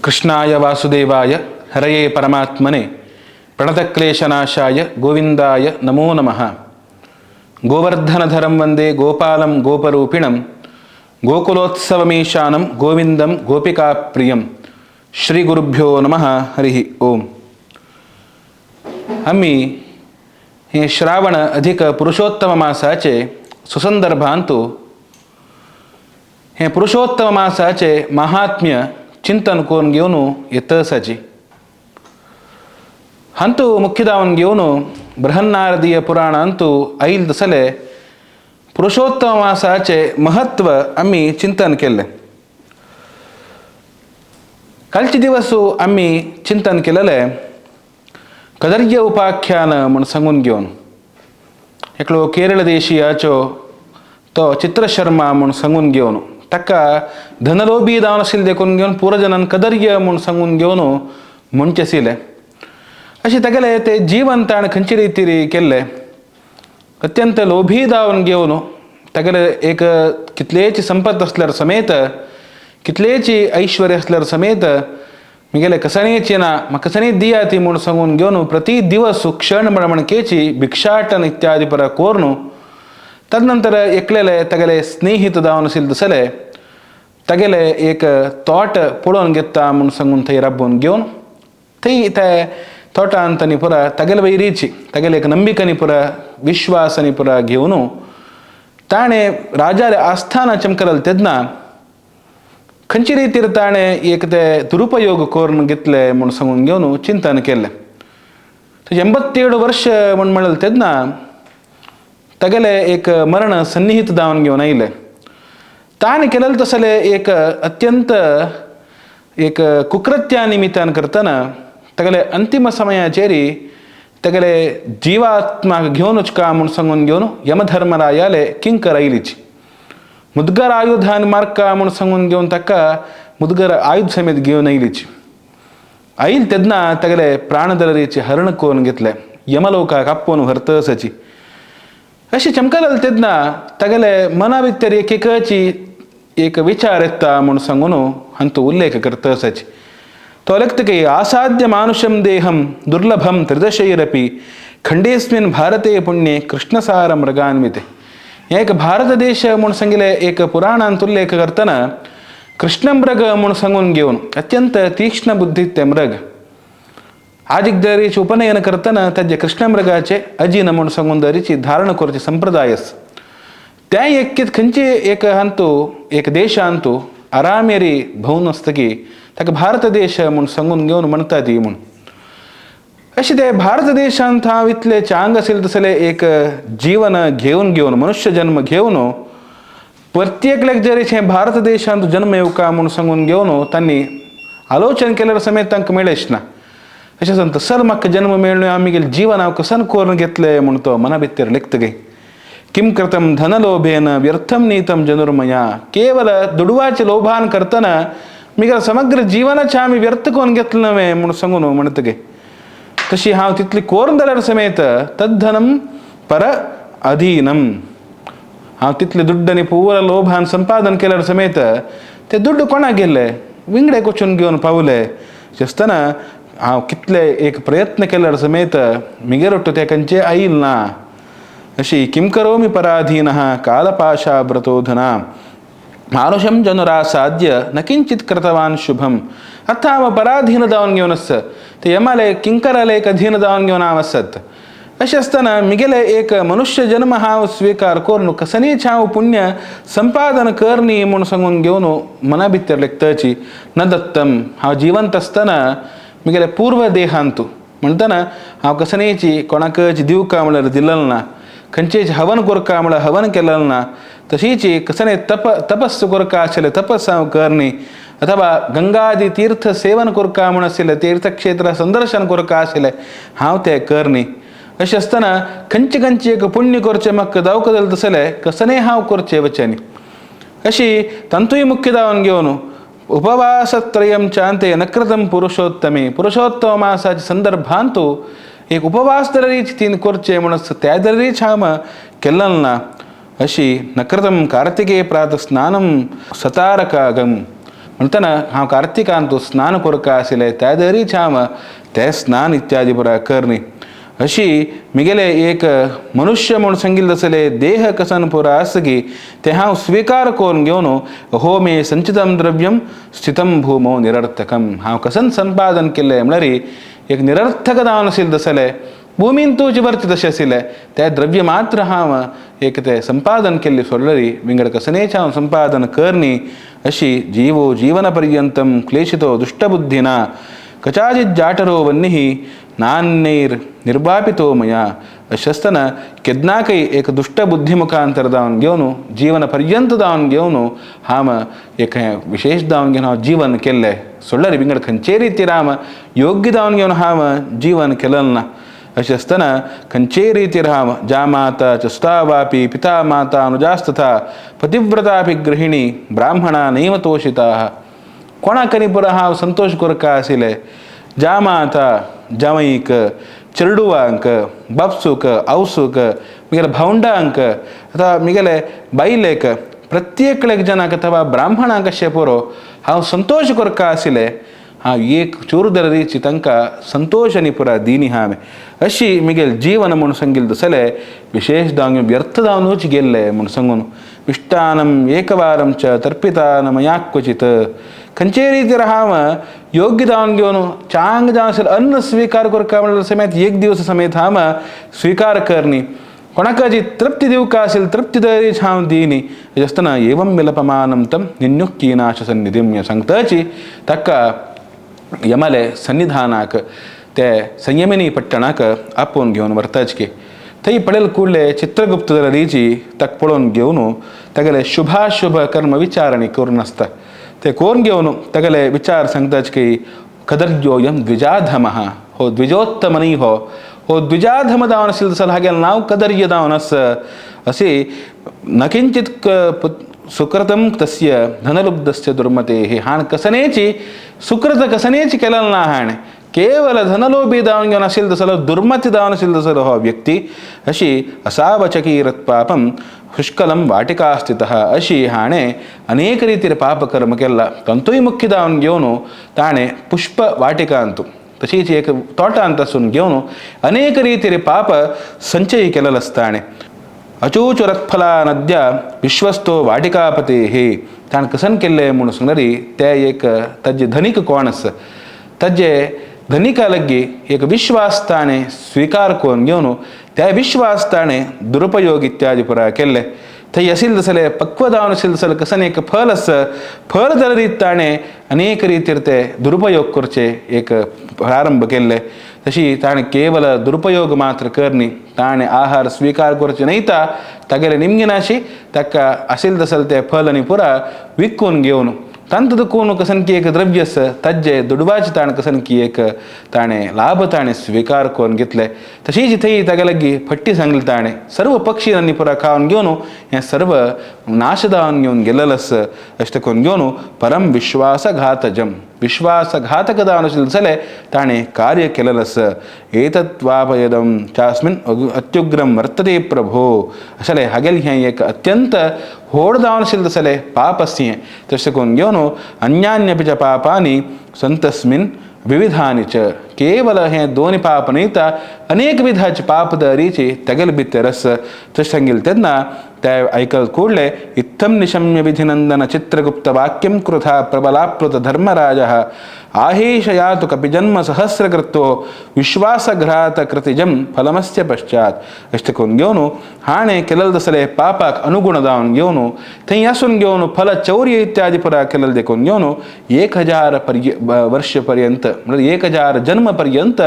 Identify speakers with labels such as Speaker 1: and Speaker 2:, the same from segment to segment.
Speaker 1: ಕೃಷ್ಣಾಯ ವಾಸುದೇವಾಯ ಹರಯೇ ಪರಮಾತ್ಮನೆ ಪ್ರಣತಕ್ಲೇಶನಾಶಾಯ ಗೋವಿಂದಾಯ ನಮೋ ನಮಃ. ಗೋವರ್ಧನಧರಂ ವಂದೇ ಗೋಪಾಲಂ ಗೋಪರೂಪಿಣಂ ಗೋಕುಲೋತ್ಸವಮೀಶಾನಂ ಗೋವಿಂದಂ ಗೋಪಿಕಾಪ್ರಿಯಂ. ಶ್ರೀ ಗುರುಭ್ಯೋ ನಮಃ. ಹರಿ ಓಂ. आम्ही हे श्रावण अधिक पुरुषोत्तम मासाचे सुसंदर्भांतु हे पुरुषोत्तम मासाचे महात्म्य चिंतन करून घेवन येतसाची ಹಂತು ಮುಖ್ಯದಾವನ್ घेवन ಬೃಹನ್ನಾರದೀಯ ಪುರಾಣ ಅಂತೂ ಐಲ್ ಸಲೆ पुरुषोत्तम मासाचे महत्व आम्ही चिंतन केल्लें. कालचे दिवस आम्ही चिंतन केलेलें कदर्य उपाख्यान म्हूण सांगून घेवन एकलो केरळ देशियाचो तो चित्रशर्मा म्हूण सांगून घेवन ताका धनलोभी जावन आशिल्लें देखून घेवन पुरजनान कदर्य म्हूण सांगून घेवन म्हणचें आशिल्लें. अशें तागेलें तें जीवन ताणें खंयचे रितीर केल्लें, अत्यंत लोभी जावन घेवन तागेलें एक कितलेची संपत आसल्यार समेत, कितलेची ऐश्वर्य आसल्यार समेत मिगेले कसणेची ना, म्हाका कसणी दिया ती म्हूण सांगून घेवन प्रति दिवस क्षण म्हणकेची भिक्षाटन इत्यादी परा कोर्नु तदनंतर एकलेले तागेले स्नेहित जावन आशिल्ले तसले तागेले एक तोट पळोवन घेता म्हूण सांगून थंय राबोवन घेवन थंय ते तोटान तांणी पुरा तागेले वैरीची तागेले एक नंबिकनी पुरा विश्वासानी पुरा घेवन ताणें राजाले आस्थाना चमकरल तेन्ना खंयचे रितीर ताणें एक ते दुरुपयोग करून घेतले म्हूण सांगून घेवन चिंतन केलें. 87 वर्ष म्हूण म्हणलें तेन्ना तागेलें एक मरण सन्निहित जावन घेवन आयलें. ताणें केलेलें तसलें एक अत्यंत एक कुकृत्या निमित्तान करतना तागेले अंतिम समयाचेर तागेले जीवात्माक घेवन वचका म्हूण सांगून घेवन यमधर्मरायाले किंकर आयलीची मुदगर आयुधान मार्का म्हूण सांगून घेवन ताका मुदगर आयुध समेत घेवन आयलीची. आयल तेन्ना तागेले प्राणदलरीचे हरण करून घेतले, यमलोकाक आपोवन व्हरतसाची अशें चमकलें तेन्ना तागेले मना भितर एक एकाची एक विचार येता म्हूण सांगून हांतू उल्लेख करतसाची. तो लेखता की आसाद्य मानुषं देहं दुर्लभं त्रिदशैरपि खंडेस्मिन् भारते पुण्ये कृष्णसार मृगान्विते. एक भारत देश म्हूण सांगिल्लें एक पुराणांत उल्लेख करतना कृष्णमृग म्हूण सांगून घेवन अत्यंत तीक्ष्ण बुद्धी ते मृग आजीक दरीचे उपनयन करतना ताजे कृष्णमृगाचे अजीन म्हूण सांगून दरीची धारण करचे संप्रदाय आसा. त्या एक खंयचे एक हांतू एक देशांतू आरामेरी भोंवन आसतकी ताका भारत देश म्हूण सांगून घेवन म्हणटा ती म्हूण. अशें ते भारत देशांत हांव इतले चांग आशिल्लें तसलें एक जीवन घेवन घेवन मनुष्य जन्म घेवन प्रत्येकल्याक जरी हें भारत देशांत जन्म येवका म्हूण सांगून घेवन तांणी आलोचन केल्यार समेत तांकां मेळच ना. अशें सांगता सर म्हाका जन्म मेळ्ळो आमी जीवन हांव कसन करून घेतलें म्हूण तो मना भितर लेखतगे. किं कृतं धनलोभेन व्यर्थं नीतं जनुर्मया. केवल दुडवाचे लोभान करतना मिगेले समग्र जीवनाचे आमी व्यर्थ करून घेतलें न्हय म्हूण सांगून म्हणटगे. तशी हांव तितली कोरून जाल्यार समेत तद्धनम पर अधीनम. हांव तितले दुड्ड आनी पुरा लोभान संपादन केल्यार समेत ते दुड्ड कोणाक गेले विंगडे वचून घेवन पावले आसतना हांव कितले एक प्रयत्न केल्यार समेत मिगेर ಒಟ್ಟು ते खंयचे आयल ना. अशी किं करोमि पराधीनः कालपाशाव्रतोधना मानुषं जनुरासाद्य न किंचित कृतवान् शुभम. अर्थात हांव पराधीन जावन घेवन आस ते यमाले किंकराले एक अधीन जावन घेवन हांव आसत. अशें आसतना मिगेले एक मनुष्य जन्म हांव स्वीकार करून कसनीच हांव पुण्य संपादन करनी म्हूण सांगून घेवन मना भितर लेखताची न दत्तम. हांव जिवंत आसतना मिगेले पूर्व देहांतू म्हणटना हांव कसनीची कोणाकच दिवका म्हळ्यार दिलेलें ना, खंयचेच हवन करका म्हळ्यार हवन केलेलें ना, तशीच कसने तपस्सु करका आशिल्लें तपस हांव करनी अथवा गंगादी तीर्थ सेवन करका म्हूण आशिल्लें तीर्थक्षेत्र संदर्शन करका आशिल्लें हांव तें करनी. अशें आसतना खंयचे खंयचे एक पुण्य करचें म्हाका जावंक जालें तसलें कसनेय हांव करचें वचनी. अशी तांतूय मुख्य जावन घेवन उपवासत्रयं चांते न कृतं पुरुषोत्तमे. पुरुषोत्तम मासाच्या संदर्भांतू एक उपवास दरीच तीन करचे म्हूण त्या दरीच हांव केल्लें ना. अशी नकृतं कार्तिके प्रातः स्नानं सतारकागम. म्हणटना हांव कार्तिकान तूं स्नान करका आशिल्लें त्या दरीच हांव तें स्नान इत्यादी पुरा करनी अशी मिगेले एक मनुष्य म्हूण सांगिल्लें आसले देह कसन पुरा आसगी तें हांव स्विकार करून घेवन हो मे संचितम द्रव्यम स्थितम भूमो निरर्थकम. हांव कसन संपादन केल्लें म्हळ्यार एक निरर्थक जावन आशिल्लें तसलें भूमीन तूं वर्ती तशें आशिल्लें तें द्रव्य मात्र हांव एक तें संपादन केल्लें सोडलरी विंगड कसनेच हांव संपादन करनी अशी जीवो जीवन पर्यंतम क्लेशितो दुष्टबुद्धिना कचाचित् जाटरो वन्निः नान्यैर निर्वापितो मया. अशें आसतना केन्नाकय एक दुश्ट बुद्धी मुखांतर जावन घेवन जीवन पर्यंत जावन घेवन हांव एक विशेश जावन घेवन हांव जीवन केल्लें सोडल्यार विंगड खंयचे रितीर हांव योग्य जावन घेवन हांव जीवन केलें ना. अशें आसतना खंयचेय रितीर हांव जामाता चस्ता वापी पिता माता अनुजास्तथा पतिव्रतापि गृहिणी ब्राह्मणा नैव तोषिताः. कोणाकरी पुरो हांव संतोश करका आशिल्लें जामाता जावईक चेरडुवांक बापसूक आवसूक मिगेले भावंडांक अथवा मिगेले बायलेक प्रत्येक जनाक अथवा ब्राह्मणांक अशें पुरो हांव संतोश करका आशिल्लें हांव एक चूरदरीची तांकां संतोश आनी पुरा दिनी हांवें अशी मिगेल जीवन म्हूण सांगिल्लें तसलें विशेश जावन व्यर्थ जावनूच गेल्लें म्हूण सांगून विष्टानम एकवारं च तर्पितान मया क्वचित. खंयचे रितीर हांव योग्य जावन घेवन चांग जावन आशिल्लें अन्न स्विकार करका म्हणल्यार समेत एक दिवस समेत हांव स्विकार करनी कोणाक जी तृप्ती दिवका आशिल्ली तृप्ती दरीच हांव दिनी अशें आसतना एवं विलपमानं तं निन्युक्तीनाश सन्निधिं हें सांगताची ताका यमले सन्निधानाक ते संयमिनी पट्टणाक आपोवन घेवन व्हरताच की थंय पळयल कुडले चित्रगुप्त रिची ताका पळोवन घेवन तागेले शुभाशुभ कर्म विचारणी करून आसता ते करून घेवन तागेले विचार सांगताच की कदर्योयम द्विजाधमः हो द्विजोत्तम न्ही हो हो द्विजाधम जावन आशिल्लो जाल्यार हागेलें नांव कदर्य जावन आस अशी न किंचित सुकृतं तस्य धनलुब्धस्य दुर्मतेः. हाण कसनेची सुकृत कसनेची केलें ना हाणें केवल धनलोभी जावन घेवन आशिल्लो तसलो दुर्मती जावन आशिल्लो तसलो हो व्यक्ती अशी असावचकीरत पापम शुष्कलं वाटिका स्थितः अशी हाणें अनेक रितीर पापकर्म केला तांतूय मुख्य जावन घेवन ताणें पुष्प वाटिकांतू तशीच एक तोटांत आसून घेवन अनेक रितीर पाप संचय केलेलो आसता ताणें. अचूचुरत्फला नद्या विश्वस्तो वाटिकापतेः ताणें कसन केल्लें म्हूण सांगल्यार ते एक ताजे धनीक कोण आसा ताजे धनिका लग्गी एक विश्वास ताणें स्विकार करून घेवन त्या विश्वास ताणें दुरुपयोग इत्यादी पुरा केल्ले थंय आशिल्लें तसलें पक्व जावन आशिल्लें तसलें कसन एक फल आसा फल जाल्यार ताणें अनेक रितीर ते दुरुपयोग करचे एक प्रारंभ केल्ले तशी ताणें केवल दुरुपयोग मात्र करनी ताणें आहार स्विकार करचे न्हय तागेले निमगिनाशी ताका आशिल्लें तसलें तें फल आनी पुरा विकून घेवन तांतू दुखून कसन की एक द्रव्य आसा ताजे दुडवाचे ताणें कसन की एक ताणें लाभ ताणें स्विकार करून घेतले तशीच थंय तागे लागीं फट्टी सांगली ताणें सर्व पक्षी आनी पुरा खावन घेवन हें सर्व नाश जावन घेवन गेलेलो आसा अशें करून घेवन परम विश्वासघातजम विश्वासघातक जावन आशिल्लें जाल्यार ताणें कार्य केलेलें आसा. एतत्वापयदं चास्मिन् अत्युग्रं वर्तते प्रभो अशें हागेलें हें एक अत्यंत व्हड जावन आशिल्लें तसलें पाप आसा हें. तशें करून घेवन अन्यान्यपि च पापानि संतस्मिन् विविधानि च केवल हें दोन पाप न्हय तर अनेक विधाचे पाप दरीचे तागेले भितर आसा. तशें सांगिल्लें तेन्ना ते आयकल कुडले इत्थं निशम्य विधिनंदन चित्रगुप्त वाक्यं कृथा प्रबलाप्लुत धर्मराजः आहेशयातु कपिजन्म सहस्रकृत्वो विश्वासघात कृतिजं फलमस्य पश्चात. अशें करून घेवन हाणें केलेलें तसलें पापाक अनुगुण जावन घेवन थंय आसून घेवन फल चौर्य इत्यादी पुरा केलेलें देखून घेवन 1000 वर्ष पर्यंत म्हणजे 1000 जन्म पर्यंत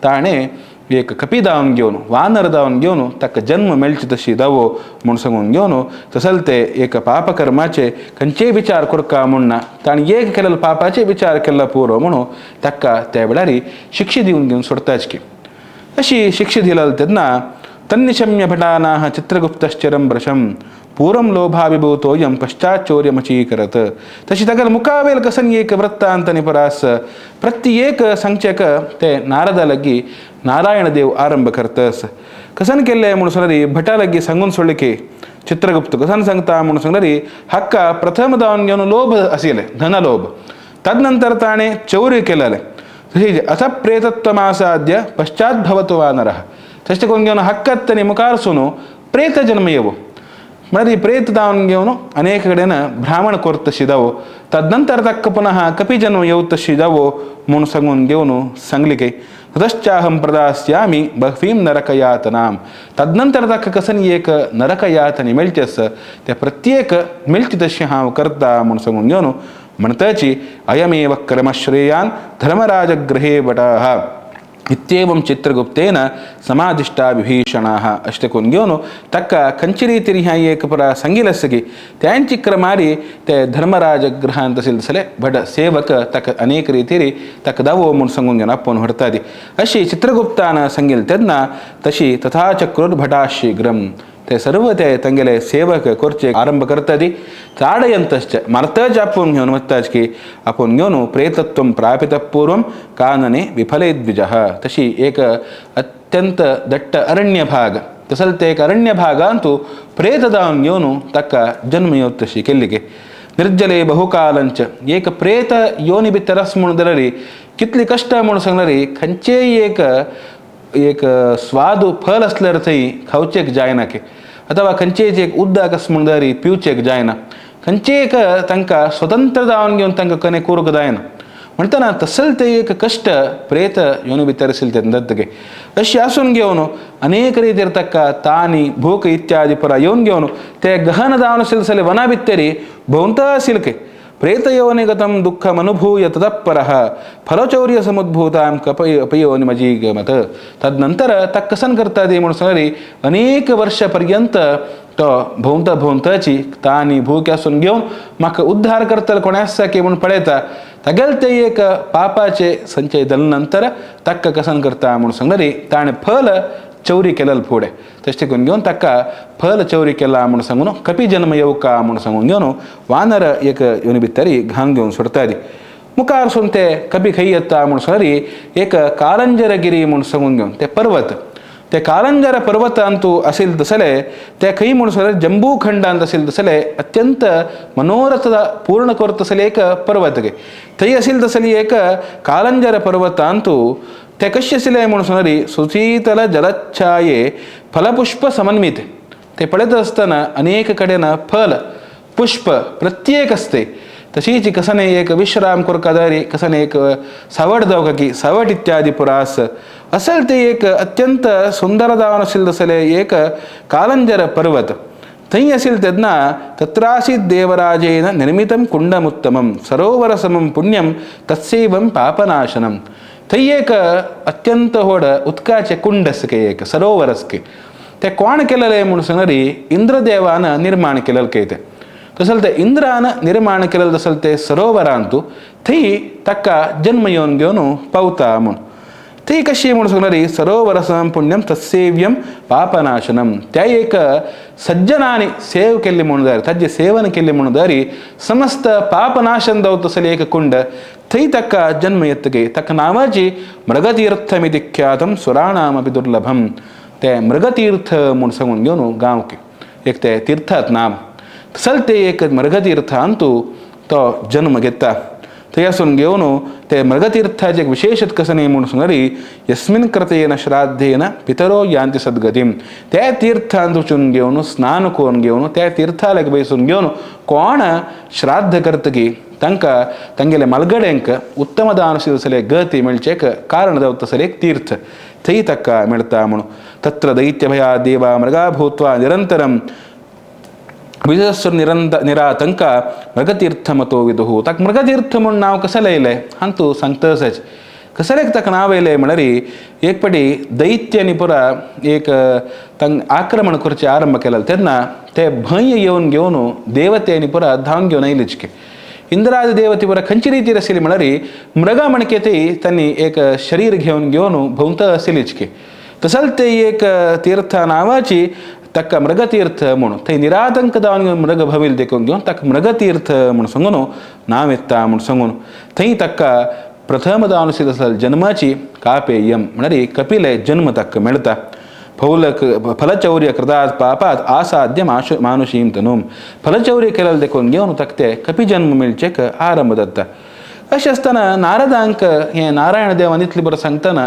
Speaker 1: ताणें एक कपी जावन घेवन वानर जावन घेवन ताका जन्म मेळचे तशी दावो म्हूण सांगून घेवन तसल ते एक पापकर्माचे खंयचेय विचार करका म्हूण ना ताणें एक केलेले पापाचे विचार केल्लो पुरो म्हणून ताका त्या वेळार शिक्षा दिवन घेवन सोडताच की अशी शिक्षा दिली तेन्ना तन्निशम्य भटानाः चित्रगुप्तश्चिरं भृशं पूर्वं लोभाभिभूतोऽयं पश्चाच्चौर्यमचीकरत. तशी तागेले मुखावेल कसन एक वृत्तांत निपरास प्रत्येक सांगचेक ते नारदा लागीं नारायण देव आरंभ करतस कसन केल्ले म्हूण सांगल्यार भटा लागीं सांगून सोडले की चित्रगुप्त कसन सांगता म्हणून सांगणारी हक्का प्रथम दावन घेवन लोभ आशिल्ले धनलोभ तदनंतर ताणें चौर्य केलेलें तशेंच अथ प्रेतत्वमासाद्य पश्चात भवतु वानरः तशें करून घेवन हक्कत्तनी मुखार प्रेत जन्म येवो म्हळ्यार प्रेत दावन घेवन अनेक कडेन भ्रामण करतशी जावो तदनंतर ताका पुनः कपी जन्म येवतशी जावो म्हूण सांगून घेवन सांगली की ततश्चाहं प्रदास्यामि बह्वीं नरकयातनां तदनंतर ताका कसन एक नरकयातनी मेळचे आसा ते प्रत्येक मेळची तशें हांव करता म्हूण सांगून घेवन म्हणताची अयमेव क्रमश्रेयान धर्मराजगृहे भटाः इत्येवं चित्रगुप्तेन समाधिष्टा विभीषणाः अशें करून घेवन ताका खंयचे रितीन ह्या एक पुरा सांगिल्लें की त्यांची क्रमारी ते धर्मराज गृहांत आशिल्ले तसले भट सेवक ताका अनेक रितीरी ताका दावो म्हूण सांगून घेवन आपोवन व्हरताली अशी चित्रगुप्तान सांगिल्लें तेन्ना तशी तथा चक्रूर भटा शीघ्रम ते सर्व ते तांगेले सेवक करचे आरंभ करताली ताडयंतश्च मारतच आपोवन घेवन वताच की आपोवन घेवन प्रेतत्वं प्रापित पूर्वं कानने विफले द्विजः तशी एक अत्यंत दट्ट अरण्य भाग तसल ते एक अरण्य भागांतु प्रेत दावन घेवन ताका जन्म येवत तशी केल्ली निर्जले बहुकालंच एक प्रेत योनी भितर आस म्हूण जाल्यार कितली कश्ट म्हूण सांगल्यार खंयचेय एक एक स्वादू फल असल्यार थंय खावचेक जायना की अथवा खंयचेय एक उदक आस म्हूण जाल्यार पिवचेक जायना खंयचेय एक तांकां स्वतंत्र जावन घेवन तांकां कने करूंक जायना म्हणटना तसल ते एक कश्ट प्रेत योनी भितर आशिल्ले ते दत्तके अशें आसून घेवन अनेक रितीर ताका तानी भूक इत्यादी पुरा येवन घेवन ते गहन जावन आशिल्ले जाल्यार वना भितरी भोंवता आशिल्ले प्रेतयोनिगतं दुःखमनुभूय ततः फलचौर्य समुद्भूतां कपयोनिमजीगमत तदनंतर ताका कसन करता ती म्हणून सांगली अनेक वर्ष पर्यंत तो भोंवता भोंवताची तानी भूक आसून घेवन म्हाका उद्धार करतलो कोण आसा की म्हूण पळयता तागेले ते एक पापाचे संचय जाले नंतर ताका कसन करता म्हणून सांगली ताणें फल चौरी केलेलं फुडें तशें करून घेवन ताका फल चौरी केला म्हूण सांगून कपी जन्म येवका म्हूण सांगून घेवन वानर एक योनी भितरी घाण घेवन सोडताली मुखार सून ते कपी खंय येता म्हूण सांगली एक कारंजरगिरी म्हूण सांगून घेवन ते पर्वत ते कारंजर पर्वतांतु आशिल्ले तसले ते खंय म्हूण सांगल्यार जंबू खंडांत आशिल्ले तसले अत्यंत मनोरथ पूर्ण करत तसले एक पर्वत गे थंय आशिल्ले तसली एक कारंजर पर्वतांतु ते कशें आशिल्ले म्हूण सांगली सुशीतल जलच्छाये फलपुष्प समन्वित ते पळयत आसतना अनेक कडेन फल पुष्प प्रत्येक असते तशीच कसने एक विश्राम करका जाय कसने एक सावट जावका की सावट इत्यादी पुरास असेल ते एक अत्यंत सुंदर जावन आशिल्ले तसले एक कालंजर पर्वत थंय आशिल्ले तेन्ना तत्रासीत देवराजेन निर्मितं कुंडमुत्तमं सरोवरसमं पुण्यं तत्सेवं पापनाशनं थंय एक अत्यंत व्हड उदकाचें कुंड आसा एक सरोवर आसा ते कोण केलेलें म्हूण सांगली इंद्रदेवान निर्माण केलेलें काय तें तसल ते इंद्रान निर्माण केलेलें तसल ते सरोवरांतु थंय ताका जन्म येवन घेवन पावता म्हूण थंय कशी म्हूण सांगली सरोवरसम पुण्यम तत्सेव्यम पापनाशनम त्या एक सज्जनांनी सेव केल्ली म्हूण जाय ताजें सेवन केल्लें म्हूण जाय समस्त पापनाशन जावता तसलें एक कुंड थंय ताका जन्म येतकीर ताका नांवाची मृगतीर्थमिति ख्यातं सुराणामपि दुर्लभम ते मृगतीर्थ म्हूण सांगून घेवन गांव एक ते तीर्थात नाम तसल ते एक मृगतीर्थांतु तो जन्म घेता थंय आसून घेवन ते मृगतीर्थाचे एक विशेष कसं न्ही म्हूण सांगली यस्मिन कृतेन श्राद्धेन पितरो यांती सद्गतीम त्या तीर्थांत वचून घेवन स्नान करून घेवन त्या तीर्थाक बैसून घेवन कोण श्राद्ध करतकी तांकां तांगेले मालगड्यांक उत्तम दान तसले गती मेळचेक कारण जावता तसले एक तीर्थ थंय ताका मेळटा म्हणून तत्र दैत्यभया देवा मृगा भूत्वा निरंतरम विजयस्वर निरंत निरातंक मृगतीर्थमतो विदुः ताका मृगतीर्थ म्हूण नांव कशें लायलें हांतू सांगता अशेंच कसलें ताका नांव येयलें म्हणल्यार एक पाटी दैत्यांनी पुरा एक तांकां आक्रमण करचें आरंभ केलें तेन्ना ते भंय येवन घेवन देवतेनी पुरा धांवन घेवन आयलीच की इंद्रादी देवते पुरा खंयची रितीर आशिल्ली म्हणल्यार मृगा म्हणके ती तांणी एक शरीर घेवन घेवन भोंवता आशिल्लीच की तसंच ते एक तीर्थ नांवाची ताका मृगतीर्थ म्हणून थंय निरातंक जावन घेवन मृग भविल देखून घेवन ताका मृगतीर्थ म्हूण सांगून नांव येता म्हूण सांगून थंय ताका प्रथम जावन आशिल्लो जन्माची कापेयम म्हणल्यार कपिले जन्म ताका मेळटा. फलचौर्य कृतात् पापात आसाद्य मानुषीं तनूं फलचौर्य केलेल देखून घेवन ताका ते कपिजन्म मेळचेक आरंभ जाता. अशें आसतना नारदांक हें नारायण देवान इतलें बरें सांगतना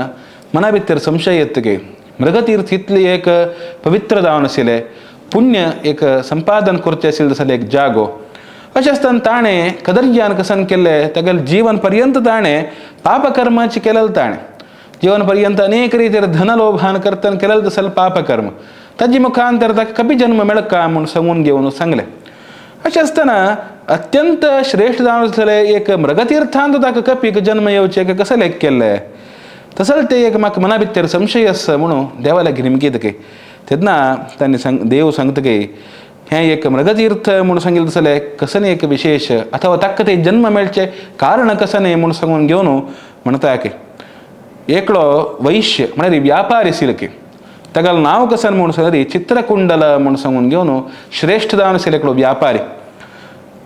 Speaker 1: मना भितर संशय येता की मृगतीर्थ इतली एक पवित्र जावन आशिल्लें पुण्य एक संपादन करचें आशिल्लें जाल्यार एक जागो. अशें आसतना ताणें कदर्यान कसन केल्लें तागेलें जीवन पर्यंत ताणें पापकर्माचें केलें ताणें जीवन पर्यंत अनेक रितीर धनलोभान करतना केलें तसलें पापकर्म ताजे मुखांतर ताका कपी जन्म मेळका म्हूण सांगून घेवन सांगलें. अशें आसतना अत्यंत श्रेश्ठ जावन आसलें एक मृगतीर्थांत ताका कपीक जन्म येवचें कसलें लेख केल्लें तसलें तें एक म्हाका मना भितर संशय आसा म्हणून देवा लागीं निमगीत की तेन्ना तांणी सांग देव सांगता की हें एक मृगतीर्थ म्हूण सांगिल्लें तसलें कसलें एक विशेश अथवा ताका तें जन्म मेळचें कारण कसलें म्हूण सांगून घेवन म्हणटा की एकलो वैश्य म्हळ्यार व्यापारी आशिल्लो की तागेलें नांव कसन म्हूण सांगली चित्रकुंडल म्हूण सांगून घेवन श्रेश्ठ जावन आशिल्लो एकलो व्यापारी.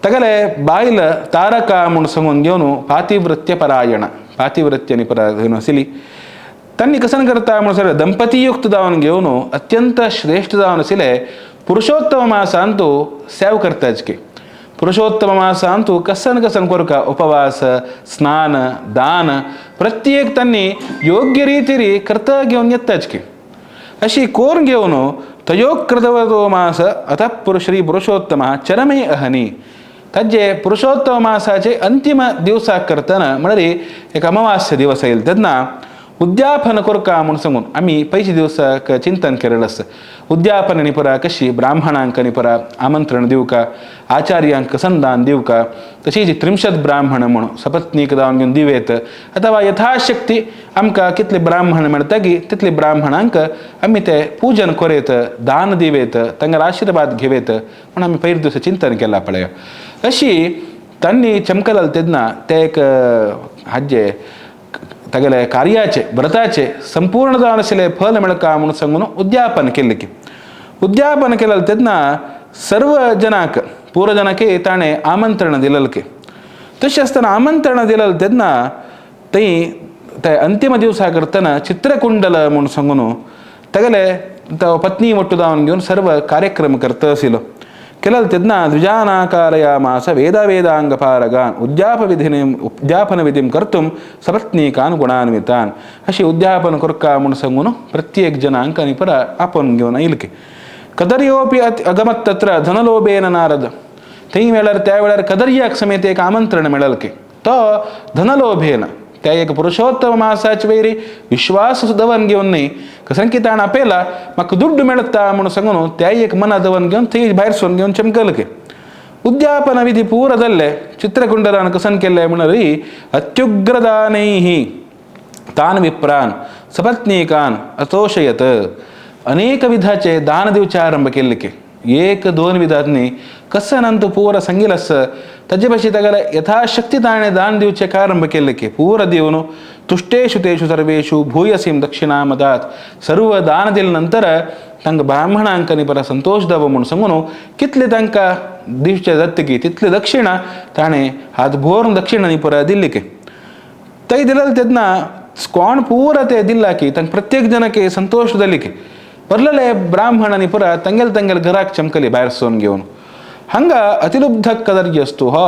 Speaker 1: तागेले बायल तारका म्हूण सांगून घेवन पातिवृत्य परायण पातिवृत्य परायण आशिल्ली. तांणी कसन करता म्हूण सांगलें दंपतीयुक्त जावन घेवन अत्यंत श्रेश्ठ जावन आशिल्ले पुरुषोत्तम मासांतू सेव करताच की पुरुषोत्तम मासांतू कसन कसन कोरका उपवास स्नान दान प्रत्येक तांणी योग्य रितीरी करता घेवन येताच की अशी कोरून घेवन तयोकृतवतो मास अतः श्री पुरुषोत्तम चरमे अहनी ताजे पुरुषोत्तम मासाचे अंतिम दिवसाक करतना म्हळ्यार एक अमावास्य दिवस येयल तेन्ना उद्यापन कोरका म्हूण सांगून आमी पयचे दिवसाक चिंतन केलेलें आसा. उद्यापन निपरा कशी ब्राह्मणांक निपरा आमंत्रण दिवका आचार्यांक संदान दिवका तशीच त्रिंशत ब्राह्मण म्हूण सपत्नीक जावन घेवन दिवेत अथवा यथाशक्ती आमकां कितले ब्राह्मण मेळटा की तितले ब्राह्मणांक आमी ते पूजन करेत दान दिवेत तांकां आशिर्वाद घेवेत म्हूण आमी पयले दिवसा चिंतन केलां पळय. अशी तांणी चमकलाल तेन्ना ते एक हाजे तागेले कार्याचे व्रताचे संपूर्ण जावन आशिल्लें फल मेळका म्हूण सांगून उद्यापन केल्लें की उद्यापन केलें तेन्ना सर्व जनाक पूर्व जनाक ताणें आमंत्रण दिलें की तशें आसतना आमंत्रण दिलें तेन्ना थंय ते अंतिम दिवसा करतना चित्रकुंडल म्हूण सांगून तागेले तो पत्नी ಒಟ್ಟು जावन घेवन सर्व कार्यक्रम करता आशिल्लो केलें तेन्ना द्विजानाकारयामास वेद वेदांगपारगान उद्यापन विधीं कर्तुं सपत्नीकान गुणान्वितान अशी उद्यापन करका म्हूण सांगून प्रत्येक जनांक आनी परा आपोवन घेवन आयले की कदर्योपी अगमत तत्र धनलोभेन नारद थंय वेळार त्या वेळार कदर्याक समेत एक आमंत्रण मेळल की तो धनलोभेन त्या एक पुरुषोत्तम मासाचे वयरी विश्वास दवन घेवन न्ही कसं की ताणें आपयला म्हाका दुड्ड मेळटा म्हणून सांगून त्या एक मना दवन घेवन थंय भायर सरून घेवन चमकल की उद्यापन विधी पूरा जाल्ले चित्रकुंडलान कसन केल्ले म्हणरी अत्युग्रदानैः तान विप्रान सपत्नीकान अतोषयत अनेक विधाचे दान दिवचे आरंभ केल्ले की एक दोन विधात न्ही कसन तूं पूरा सांगिल्लें आसा ताजे भाशेन तागेले यथाशक्ती ताणें दान दिवचें आरंभ केल्लें की पूरा दिवन तुष्टेषु तेषु सर्वेषु भूयसीं दक्षिणामदात सर्व दान दिले नंतर तांकां ब्राह्मणांक आनी बरो संतोश जावो म्हूण सांगून कितले तांकां दिवचें जाता की तितली दक्षिणा ताणें हात भरून दक्षिणा आनी परत दिल्ली की थंय दिलें तेन्ना कोण पुरा ते दिला की तांकां प्रत्येक जणाक संतोश जाली की बरलेले ब्राह्मण आनी पुरा तांगेले तांगेले घराक चमकली भायर सरून घेवन हांगा अतिलुब्ध कदर्यस्तु हो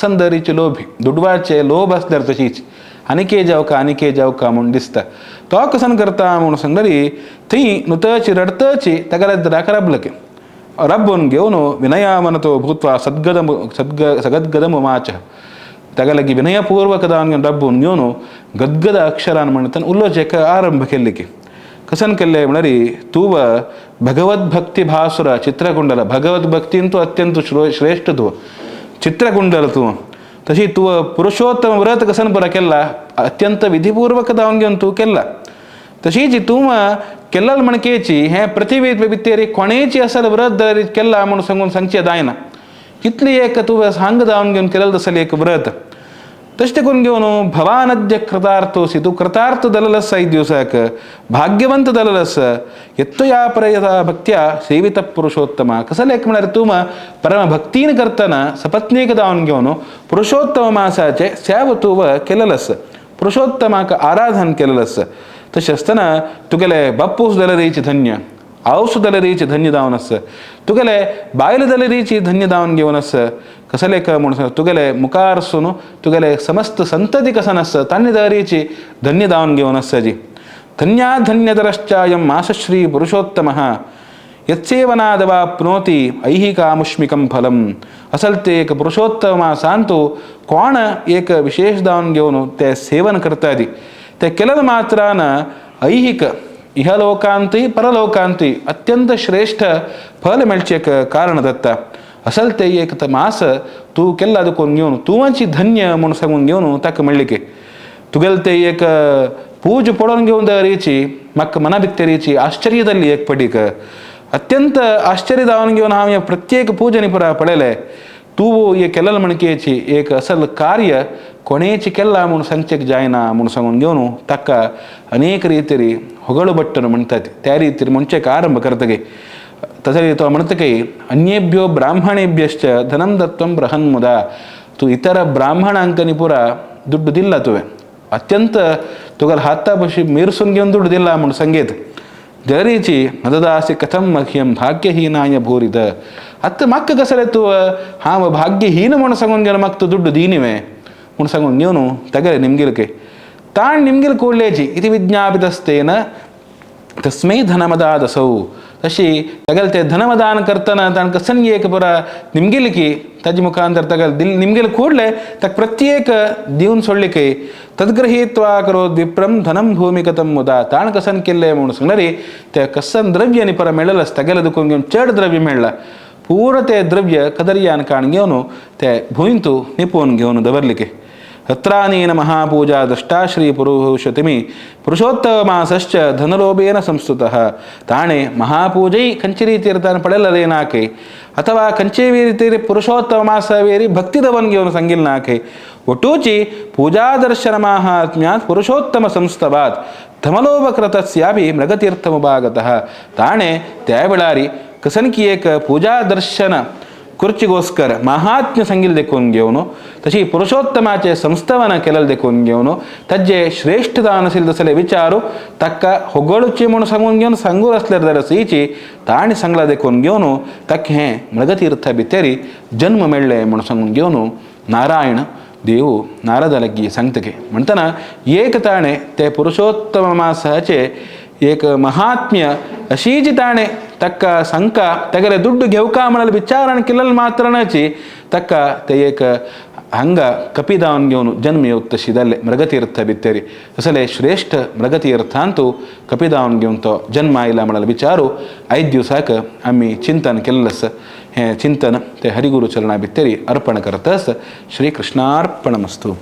Speaker 1: संदरीचे लोभी दुडवाचे लोभ आसल्यार तशीच आनिके जावका आनिके जावका म्हूण दिसता तो कसन करता म्हूण सांगली थंय नुतची रडतची ताका राबलं की रब्बून घेवन विनयामनतो भूत्वा सद्गदम सगद्गदमुमाच ताका लागीं विनयपूर्वक जावन रब्बून घेवन गद्गद अक्षरान म्हणटान उलोवचें आरंभ केल्ले की कसन केल्ले म्हळ्यार तूं भगवद्भक्ती भासुर चित्रकुंडल भगवद्भक्तीन तूं अत्यंत श्रेष्ठ तूं चित्रकुंडल तूं तशी तूं पुरुषोत्तम व्रत कसन बरो केला अत्यंत विधिपूर्वक जावन घेवन तूं केला तशीच तूं केल्लल म्हणकेची हें पृथ्वी भितर कोणेची असल व्रत केला म्हूण सांगून सांगचें जायना कितली एक तूं सांग जावन घेवन केलें तसलें एक व्रत तशें करून घेवन भवानद्य कृतार्थोसी तूं कृतार्थ जालेलो आसा एक दिवसाक भाग्यवंत जालेलो आसा यत्तया परयता भक्त्या सेवित पुरुषोत्तम कसलें एक म्हळ्यार तूं परम भक्तीन करतना सपत्नीक जावन घेवन पुरुषोत्तम मासाचें सेव तूं केलेलो आसा पुरुषोत्तमाक आराधन केलेलं आसा. तशें आसतना तुगेले बापूस जाल्यारीची धन्य, आवस जाल्यारीची धन्य जावन आसा, तुगेले बायल जाल्यारीची धन्य जावन घेवन आसा. कसले म्हूण सांग तुगेले मुखार सून तुगेले समस्त संतती कसन आसा तांणी जाल्यारीची धन्य जावन घेवन आसा जी. धन्या धन्यतरश्चायं मासश्री पुरुषोत्तमः यत्सेवनादवाप्नोति ऐहिकामुष्मिकं फलम. असल ते एक पुरुषोत्तम मासांतु कोण एक विशेष दावन घेवन ते सेवन करता दी ते केलं मात्रान ऐहिक इहलोकांतय परलोकांतय अत्यंत श्रेष्ठ फल मेळचें एक कारण दत्ता. असल ते एक मास तूं केल्ला देखून घेवन तूंची धन्य म्हूण सांगून घेवन ताका म्हणली की तुगेले ते एक पूज पडोवन घेवन दवरीची म्हाका मना भितरीची आश्चर्य जाल्ली एक पडीक अत्यंत आश्चर्य जावन घेवन हांव हे प्रत्येक पूजनी पुरा पळयलें तूं हे केलें म्हणकेची एक असल कार्य कोणेची केला म्हूण सांगचेक जायना म्हूण सांगून घेवन ताका अनेक रितीरी ಹೊಗಳು ಭಟ್ಟನು म्हणटात त्या रितीर म्हणचेक आरंभ करतगे. तसरी तो म्हणतकी अन्येभ्यो ब्राह्मणेभ्यश्च धनं दत्वं बृहन्मुदा. तूं इतर ब्राह्मणांकनी पुरा दुड्ಡು दिल्ला तुवें अत्यंत तुगेले हाता बशी मिरसून घेवन दुड्ಡು दिला म्हूण संगीत जरीची मददासी कथं मह्यं भाग्यहीनाय भूरिद. आतां म्हाका कसलें तूं हांव भाग्यहीन म्हूण सांगून घेवन म्हाका तूं दुड्ಡು दिनिवे म्हूण सांगून घेवन तगेले निमगिलके ताण निमगिल ಕೂಡ್ಲೇಜಿ ಇತಿ ವಿಜ್ಞಾಪಿತಸ್ತೇನ ತಸ್ಮೈ ಧನಮದಾದಸೌ. तशी तगल ते धनमदान करतना तांकां कसन एक पुरा निमगिलकी ताजे मुखांतर तगल दिल निमगेल ಕೂಡಲೇ ತಕ್ ಪ್ರತ್ಯೇಕ दिवन सोडलिके तद्गृहीत्वा करोद विप्रम धनम भूमिगतं मुदा. ताण कसन केल्ले म्हणून सांगणारी ते कसन द्रव्य नी परा मेळ्ळें तगेले दुखून घेवन चड द्रव्य मेळ्ळा पूर्ण ते द्रव्य कदर्यान काण घेवन ते भूंयतू निपोवन घेवन दवरलिके. अत्रानेन महापूजा दृष्टा श्री पुरुषतिमि पुरुषोत्तमासश्च धनलोभेन संस्तुतः. ताणे महापूजै कंचे ರೀತಿಯ ತಾನು ಪಡೆಯಲದೇನಾಕೆ ಅಥವಾ ಕಂಚೆ ರೀತಿ ಪುರುಷೋತ್ತಮ ಮಾಸವೇರಿ ಭಕ್ತಿದವನ್ घेवन ಸಂಗಿಲ್ನಾಕೆ ಒಟೂಚಿ ಪೂಜಾದರ್ಶನ ಮಾಹಾತ್ಮ್ಯಾತ್ ಪುರುಷೋತ್ತಮ ಸಂಸ್ತವಾತ್ ಧಮಲೋಪಕೃತಸ್ಯಾಪಿ ಮೃಗತೀರ್ಥಮುಭಾಗತಃ. ತಾಣೆ त्या कसनकी एक पूजा दर्शन खुर्चीगोस्कर महात्म्य संगील देखून घेवन तशी पुरुषोत्तमाचे संस्थावन केलेले देखून घेवन ताजे श्रेष्ठ दान आशिल्ले तसले विचारू ताका होगळुचे म्हूण सांगून घेवन सांगूर आसल्यार जाल्यार सईची ताणें सांगला देखून घेवन ताका हें मृगतीर्थ भितरी जन्म मेळ्ळें म्हूण सांगून घेवन नारायण देव नारदा लागीं सांगतके म्हणटना एक ताणें ते पुरुषोत्तम मासाचे एक महात्म्य अशीची ताणें तಕ್ಕ ಸಂಕ ತಗರೆ ದುಡ್ಡು घेवका म्हणाल विचारण केलेलं मात्रणाची तಕ್ಕ ते एक हंग कपिदावन घेवन जन्म येवत तशी जाल्ले मृगतीर्थ भितरी असले श्रेष्ठ मृगतीर्थांतू कपिदावन घेवन तो जन्म आयला म्हणाल विचारू आयज दिवसाक आमी चिंतन केल्लें आसा. हें चिंतन ते हरिगुरु चरणा भितरी अर्पण करतस. श्री कृष्णार्पणमस्तु.